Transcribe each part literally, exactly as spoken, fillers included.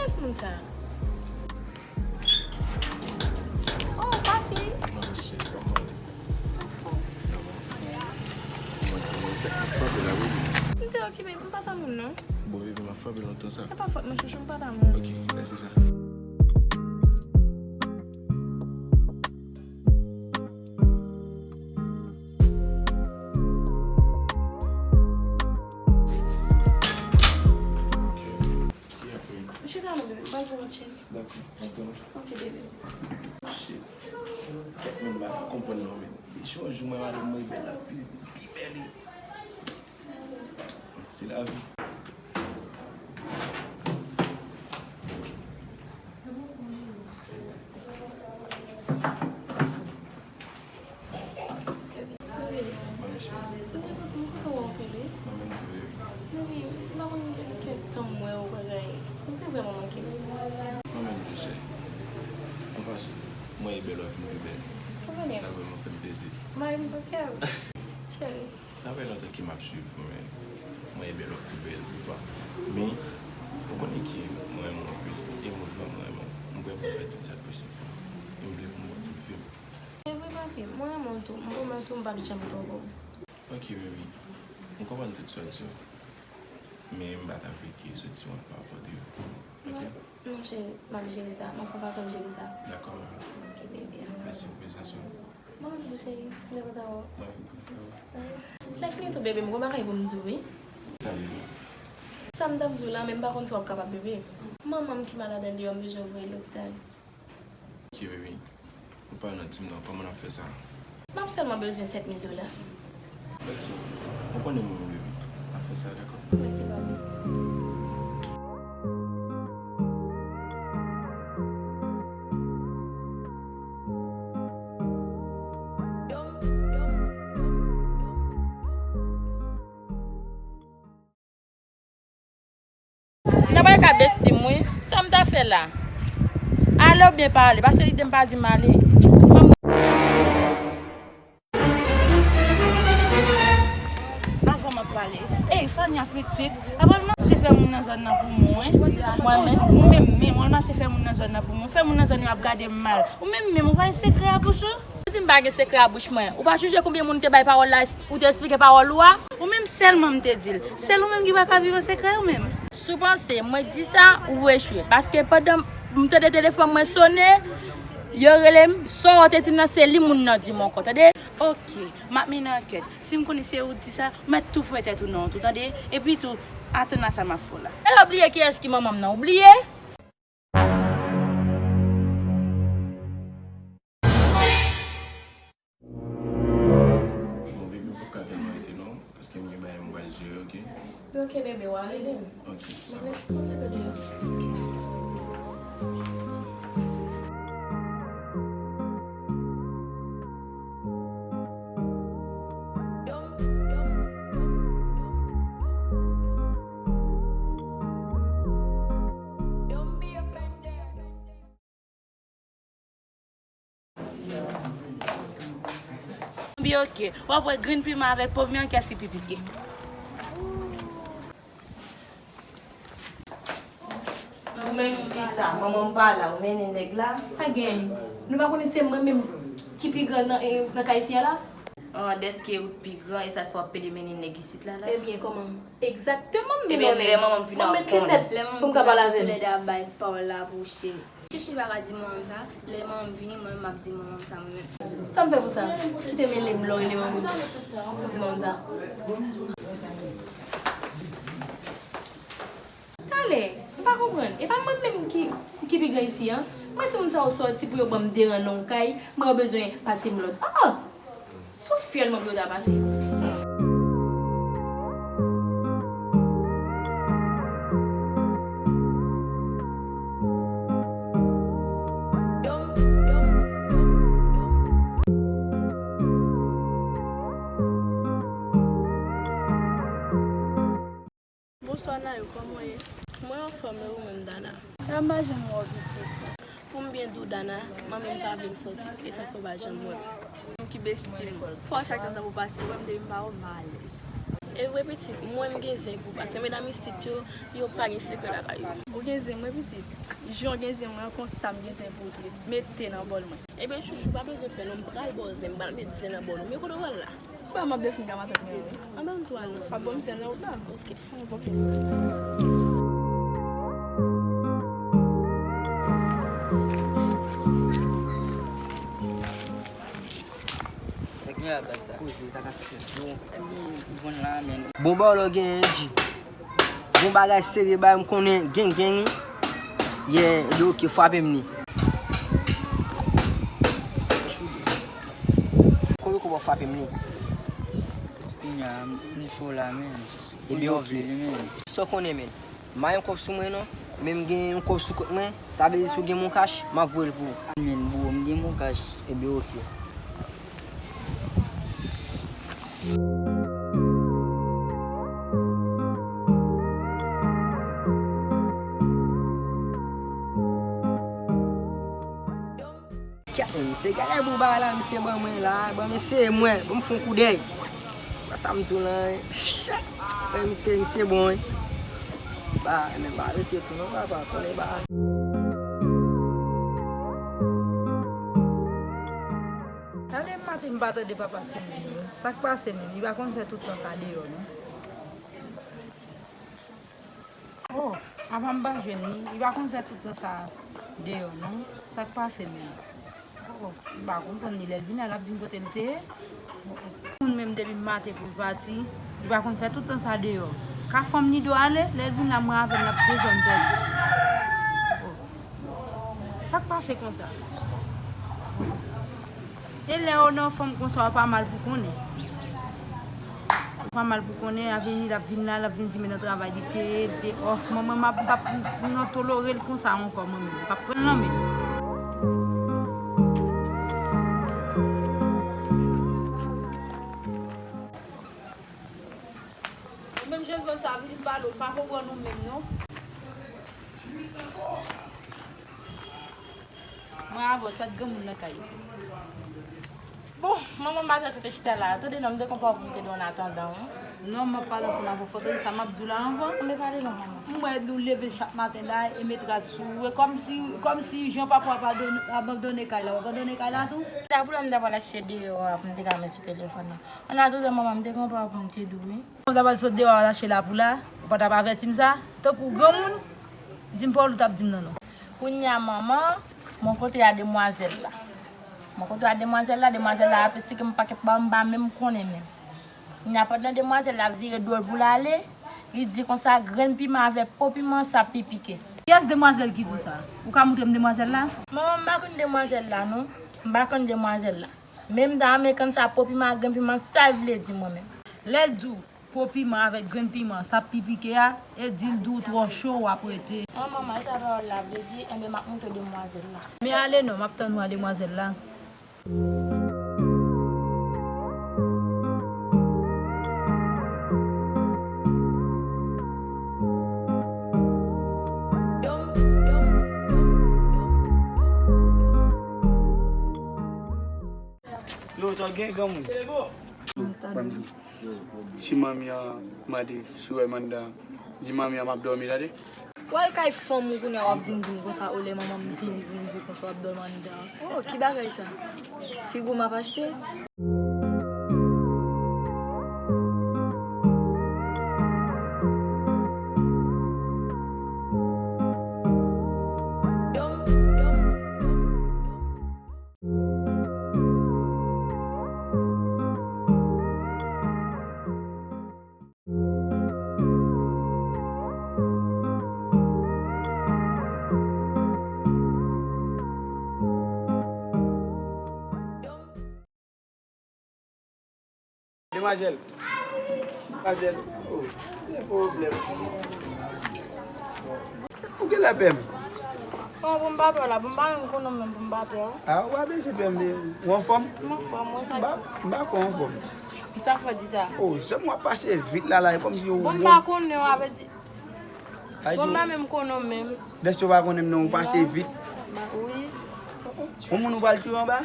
Kiyès moun sa? Oh, papi. Mwen, cheri, kòman w ye? Sa va? Mwen, mwen, mwen frape la, wi. M te okipe, m pa tann moun, non. Bon, bebe, m ap frape lontan sa. E pa fòt mwen, chouchou, m pa tann moun. Ok, mèsi sa. Ok. Ki apre? Chita non, bebe, m pral pran yon chèz. Dakò, dakò. Ok, bebe. Shit. Kèt, men m pa konprann non, men. Depi yon jou mwen, madanm mwen bèl la, pi, pi bèl li. Se lavi. Mwen menm tou, wi. Mwen menm tou, wi. Baby, m pa konn gen kèk tan m wè w bagay. Ou te vrèman manke m. Mwen menm tou, cheri. Anpase, mwen e bèl w ap vin pi bèl. Ou konnen. Sa vrèman fè m plezi. Mari m sou kè m. Cheri. Sa fè lontan ke m ap swiv ou, men mwen e bèl w ap pi bèl, ou pa. Men, ou konnen ke mwen renmen w anpil. E mwen vrèman renmen w. Mwen prè pou m fè tout sa k posib pou ou. E m vle pou m wè w tout vi m. Se vre, papi. Mwen renmen w tou. M renmen w tou, m p ap janm twonpe w. Ok, baby. M konprann tout sa w di yo. Men m pa ta vle ke soti wont pa rapò de yo. Ok? Non, non, cheri, m ap jere sa. M ap fè fason m jere sa. Dakò, baby. Ok, baby. Mèsi pou prezans ou. Mwen menm tou, cheri. M te kontan wè w. Mwen menm tou, sa va. Lè fini tou, baby, m gon bagay pou m di w, wi. Sa, baby? Sa m t ap di w la, men m pa konn si w ap kapab, baby. Manman m ki malad andeyò, m bezwen voye l lopital. Ok, baby. Ou pa nan tim nan, kòman n ap fè sa? M ap sèlman bezwen sèt mil dola. Ok. Ou konnen mwen menm, baby. N ap fè sa, dakò? Mèsi, papi. Nan pale ka besti m, wi. Sa m ta fè la? Ale oubyen pa ale? Paske lide m pa di m ale. Avan m ap pale. Ey, Fania pitit. Apa l mache fè moun nan zòn nan pou mwen? Mwen menm, ou menm menm, w al mache fè moun nan zòn nan pou mwen. Fè moun nan zòn yo ap gade m mal. Ou menm menm, ou pa gen sekrè a bouch ou? Ou di m pa gen sekrè a bouch mwen. Ou pa sonje konbyen moun te bay pawòl la, ou te esplike pawòl ou a? Ou menm sèlman m te di l. Sèl ou menm ki pa ka viv an sekrè ou menm. Si w panse mwen di sa, ou echwe. Paske pandan m tande telefòn mwen sonnen, yo rele m, sa w te di m nan, se li moun nan di m ankò, tande? Ok, m ap mennen ankèt. Si m konnen se ou di sa, ou mèt tou fouye tèt ou non tou, tande? Epi tou, atann a sa m ap fè w la. E ou bliye kiyès ki manman m nan, ou bliye? Bon, baby, ou poko ka tèlman rete non, paske m gen bagay m pral jere, ok? Ok, bebe, w a rele m. Ok, sa va. Mwen, mwen mete deyò. Byen, ok. W ap wè grenn piman avèk pòm yo, kiyès ki pi pike? Ou menm fi sa, manman m pa la, ou mennen nèg la? Sa gen? Nou pa konnen se mwen menm ki pi gran nan, eh, nan kay isi a la? Ah, dèske ou t pi gran, e sa k fè w ap pede mennen nèg isit la, la? Ebyen, kòman? Egzakteman, m mennen nèg. Ebyen, lè manman m vini, w ap konnen. Mwen met linèt pou m ka pale avè l. Toulède ap bay pawòl la pou cheri. Chichi pa ka di manman m sa, lè manman m vini, mwen menm m ap di manman m sa mwen menm. Sa m fè pou sa? Kite mele m lè w rele manman m pou di manman m sa. Talè, m pa konprann. E pa mwen menm ki, ki pi gran isi an? Mwen di moun sa yo sòti pou yo ban m deran nan yon kay, mwen yo bezwen pase m lòd. Ah! Sou fyèl mwen pou yo ta pase. Bonswa Nayou, kòman w ye? Mwen anfòm, e ou menm Dana? A m pa janm wè w pitit. Pou m byen di w Dana, manmi m pa vle m sòti, e sa k fè w pa janm wè m. Ou ki besti m. Fò chak tan pou pase wè m depi m pa wè w m alèz. E vre pitit, mwen m gen zen pou ou, paske medam isit yo, yo pa gen sekrè lakay yo. Ou gen zen mwen pitit. Jan w gen zen mwen an, konsa m gen zen pou ou tou pitit. Mete nan bòl mwen. Ebyen chouchou, pa bezwen pè non, m pral ba w zen, m pral met zen nan bòl ou. Men kote w pral la? Bon, m ap desann ka matant mwen wi. Anben m tou al non. W ap ban m zen nan wout la? Ok. Ok. Sa gen la baz sa? Koze, sa ka fè bon. Epi, ou konn la, men. Bon, ba w lò genyen, G. Bon bagay serye, bay m konnen gen, gen, gen. Yeah, epi ok, frape m li. Konbyen kòb w ap frape m li? Kounye a, m cho la, men. Ebyen, ok. Sa w konnen, men. M pa gen kòb sou mwen non, men m gen yon kòb sou kont mwen, sa vle di si w gen mon cash, m ap voye l pou ou. Men bro, m gen mon cash. Ebyen, ok. Kèt, men misye, gade pou bagay la, misye ban mwen la, ban misye mwen, ban m fon koudèy. Wè sa m di w lan, men misye, misye bon, wi. Ba, men ba rete tou non, papa, konnen ba. Tande maten m pa tande papa timoun yo. Sa k pase menm? Li pa konn fè tout tan sa deyò, non. Oh, apa m pa jwenn li? Li pa konn fè tout tan sa deyò, non. Sa k pase menm? Oh, m pa konprann li. Lè l vin la, l ap di m kote l te ye. Moun menm depi maten pou l pati, li pa konn fè tout tan sa deyò. Ka fanm ni do ale, lè l vin la, mwen avè l, n ap desann pèdi. Oh. Sa k pase konsa? E lè yo nan fanm konsa, yo pa mal pou konnen. Yo pa mal pou konnen, a vini, l ap vin la, l ap vin di men nan travay li te ye, li te off. Mwen, mwen, m ap, m p ap nan tolore l konsa ankò, mwen menm. M p ap pran l nan men l. Ou menm jan fanm sa vin pale, ou pa konprann ou menm, non. Mwen avè w, sa t granmoun nan kay sa? Bon, manman m pa t sot te chita la. Tande non, m te konn pa w pou m te di w an atandan, wi. Non, m ap pale ansanm avè w. Fò w tande sa m ap di w la anvan. M te pale non, manman. M wè ou leve chak maten la e met rad sou ou. E kòmsi, kòmsi jan papa w abandone, abandone kay la, w abandone kay la tou? Sa pou la m ta pral achte deyò a pou m te ka met sou telefòn nan. An atandan, manman, m te konn pa w pou m te di w, wi. Ou ta pral sot deyò al achte lapoula, ou pa t ap avèti m sa? Tankou granmoun, di m pa w ou t ap di m nan non. Kounye a, manman, mwen kontre a demwazèl la. Mwen kontre a demwazèl la, demwazèl la ap esplike m pakèt bagay m pa menm konnen menm. Kounye a, pandan demwazèl la ap vire do l pou l ale, li di konsa, grenn piman avèk po piman, sa pi pike. Kiyès demwazèl ki di w sa? Ou ka montre m demwazèl la? Manman, m pa konn demwazèl la, non. M pa konn demwazèl la. Men m ta renmen konn sa po piman ak grenn piman, sa l vle di mwen menm. Lè l di w po piman avèk grenn piman, sa pi pike a, e di l di w twò cho, w ap rete. An, manman, e sa pawòl la vle di, enben, m ap montre demwazèl la. Men ale non, m ap tann ou a demwazèl la. Yo, sa w gen, granmoun? Si manmi an mande si w wè m anndan, di manmi an m ap dòmi, tande. W al kay fanm ou kounye a, w ap vin di m konsa, olè manman m vini pou m di konsa w ap dòmi anndan. Oh, ki bagay sa? Figo m ap achte? Demwazèl. Demwazèl. Oh, gen pwoblèm. Ou genlè pè m? Bon, pou m pa pè w la, pou m pa menm konnen w menm pou m pa pè w. Ah, ou pa bezwen pè m, ou anfòm? M anfòm, mwen sa. M pa, m pa kwè w anfòm. Sa k fè w di sa? Oh, jan w ap pase vit la, la, e kòmsi ou. Bon, m pa konnen w, avè di. Bon, m pa menm konnen w menm. Dèske w pa konnen m non, ou pase vit. Wi. Yon moun ou pral tire anba?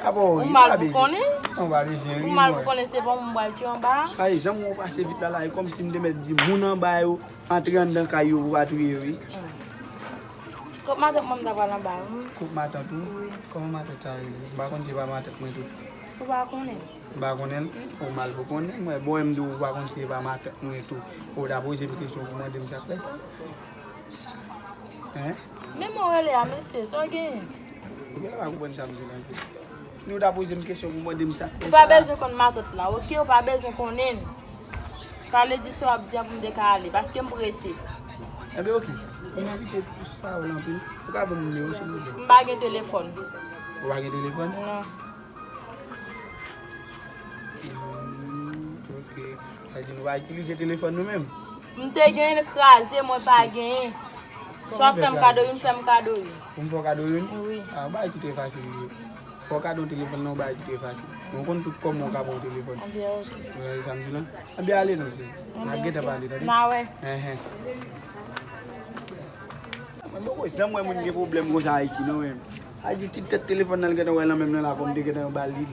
Apa w ri, ou mal pou konnen? Ou pa bezwen ri, mwen. Ou mal pou konnen se pa mwen m pral tchwe anba a? Ay, jan mwen pase vit la la, e kòmsi m te mèt di moun anba yo antre anndan kay yo pou pa touye yo, wi. Hmm. Kot matant mwen m ta pral anba a, hmm. Kot matant ou? Wi. Kòman matant sa rele? M pa konn si se pa matant mwen tou. Ou pa konnen? M pa konnen l? Hmm. Ou mal pou konnen. Mwen, bon, m di w ou pa konn si se pa matant mwen tou. Ou ta poze m kesyon pou mande m sa k fè sa. Hein? Men mwen rele a, mesye, sa w genyen? Ou genlè pa konprann sa m di la, anpil. Ni ou ta poze m kesyon pou mande m sa k fè sa. Ou pa bezwen konn matant lan, oke? Ou pa bezwen konnen l. Pale di sa w ap di an pou m te ka ale, paske m prese. Enben, oke. Ou mèt evite plis pawòl anpil. Ou ka ban m nimewo, silvouplè? M pa gen telefòn. Ou pa gen telefòn? Non. Hmm, oke. Sa di nou pa itilize telefòn nou menm? M te genyen l kraze, mwen pa genyen. Sa w ap fè m kado youn, fè m kado youn. Pou m fè w kado youn? Wi. Ah, bagay ki trè fasil li ye. Fè w kado yon telefòn nan, yon bagay ki trè fasil. Mwen konn tout kòman w ka pran yon telefòn. Anben, oke. Ou tande sa m di la? Anben, ale non, cheri. N a gentan pale, tande? N a wè. Enhen. Mwen poko janm wè moun gen pwoblèm konsa Ayiti, non, menm. Ayiti, ti tèt telefòn nan, l gentan wè nan men m nan la, fò m te gentan ba l li.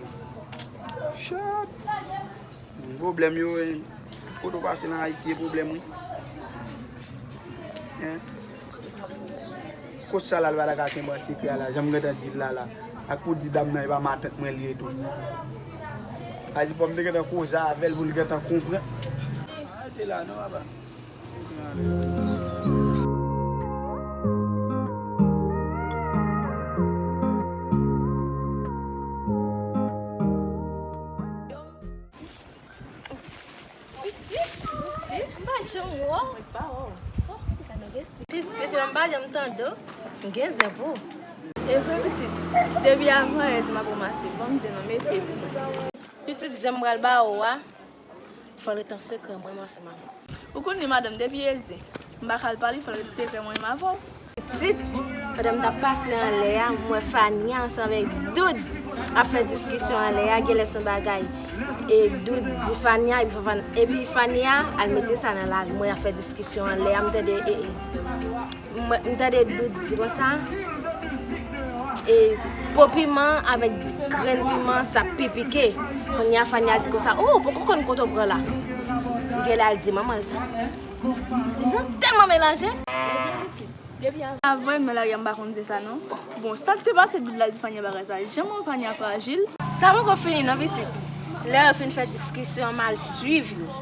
Shit! Pwoblèm yo, eh, kote w pase nan Ayiti, e pwoblèm, wi. Hein? Kot sa la, l pa ta ka kenbe sekrè a la, jan m gentan di l la, la. Ak pou di dam nan, e pa matant mwen li ye tou. Sa di, fò m te gentan koze avè l pou l gentan konprann. Arete la, non, papa. Pitit, Pitit, m pa janm wè w. Mwen pa wè w. Oh, gade yon gen zen. Pitit, m pa janm tande w. M gen zen pou ou. E vre, Pitit. Depi avan yè m ap ranmase. Ban m zen nan, mete pou mwen. Pitit, zen m pral ba ou a, fò l ret an sekrè, mwen menm ansanm avè w. Ou konn li, madanm, depi e zen m pa ka al pale, fò l ret sekrè mwen menm avè w. Pitit, pandan m t ap pase anlè a, m wè Fania ansanm avèk Doud ap fè diskisyon anlè a, genlè se yon bagay. E Doud di Fania, epi Fania, epi Fania al mete sa nan lari. M wè y ap fè diskisyon anlè a, m tande, e, e, m, m tande Doud di konsa, e, po piman avèk grenn piman, sa pi pike. Kounye a, Fania di konsa, "O, ou poko konn kote w pran la." Li genlè al di manman l sa. Li tèlman melanje. Depi avan m nan lari a, m pa konn se sa non. Bon, sa k te pase Doud la di Fania bagay sa? Jan m wè Fania frajil. Sa poko fini non, pitit. Lè yo fin fè diskisyon an, m al swiv yo.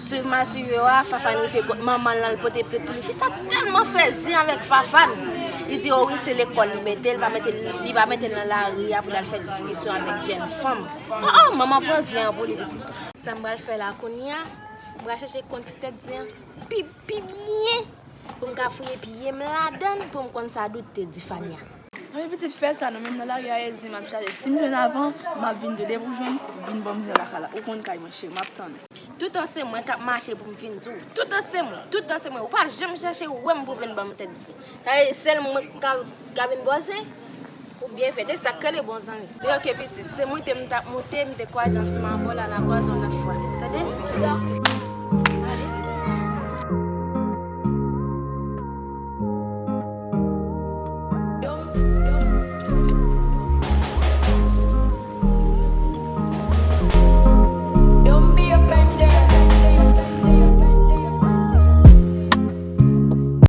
Swiv m al swiv yo a, Fafane rive kot manman l, l al pote plent pou li. Fi sa tèlman fè zen avèk Fafane. Li di, o wi, se lekòl li mete l, pa mete l, li pa mete l nan lari a pou l al fè diskisyon avèk jèn fanm. O, o, manman pran zen an pou li, pitit. Sa m pral fè la kounye a, m pral chèche konn ti tèt zen an pi, pi byen. Pou m ka fouye pye m ladan l, pou m konn sa Doud te di Fania. Anben pitit, fè sa non, menm nan lari a e zen m ap chache. Si m jwenn avan, m ap vin tou. Depi w jwenn, vin ban m zen lakay la. Ou konn kay mwen, cheri, m ap tann ou. Toutan se mwen k ap mache pou m vin tou. Toutan se mwen, toutan se mwen. Ou pa janm chèche wè m pou vin ban m tèt zen. Sa vle di sèl mwen k ka, k ka vin ba w zen? Ou byen fèt, e sa k rele bon zanmi. Wi, oke, pitit. Se moute m t ap moute, m te kwaze ansanm avè w la, n a kwaze yon lòt fwa. Tande?